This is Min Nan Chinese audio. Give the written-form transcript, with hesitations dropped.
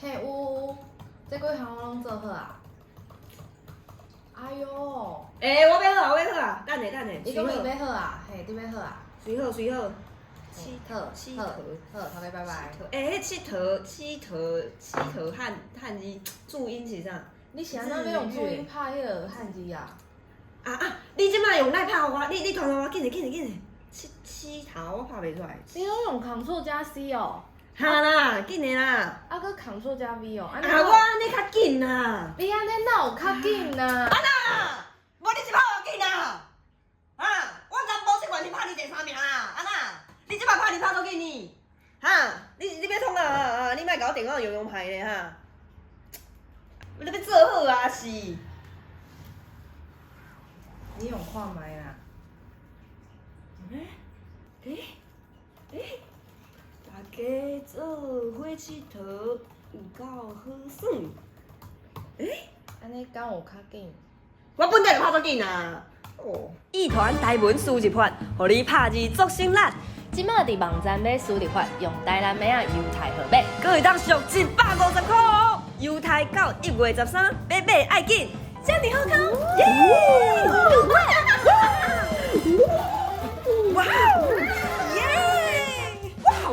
嘿，有有，這幾項我攏做好啊。哎喲，欸，我欲好啊，我欲好啊，等下等下，你講你欲好啊？嘿，你欲好啊？隨好隨好。佚好，佚好佗，好，頭家拜拜。欸，彼佚佗佚佗佚佗漢漢字注音是啥？你是按怎欲用注音拍彼个漢字啊？啊啊！你這擺用來拍予我，你你傳予我，緊來緊來緊來。佚佚佗我拍袂出來。你攏用 Ctrl 加 C 哦？哈啦，緊的啦。啊，閣 Ctrl 加 V 哦。啊，我按呢較緊啦。你按呢哪有較緊啊？啊哪？無你是拍偌緊啊？啊！我昨無習慣是拍你第三名啦，啊哪？你這擺拍你拍多緊呢？哈！你你欲創啊啊！你莫共我電話用用歹咧哈！你欲做好啊是？你用看覓啦？欸欸欸！大家做伙𨑨迌，有夠好耍。欸？按呢敢有較緊？我本來就拍足緊啊！哦，藝團台文輸入法，予你拍字足省力。這馬佇網站買輸入法，用台南妹仔郵貸號碼，閣會當俗150箍哦！郵貸到1月13，欲買愛緊，遮爾好康！耶！哇哦！耶！哇哦！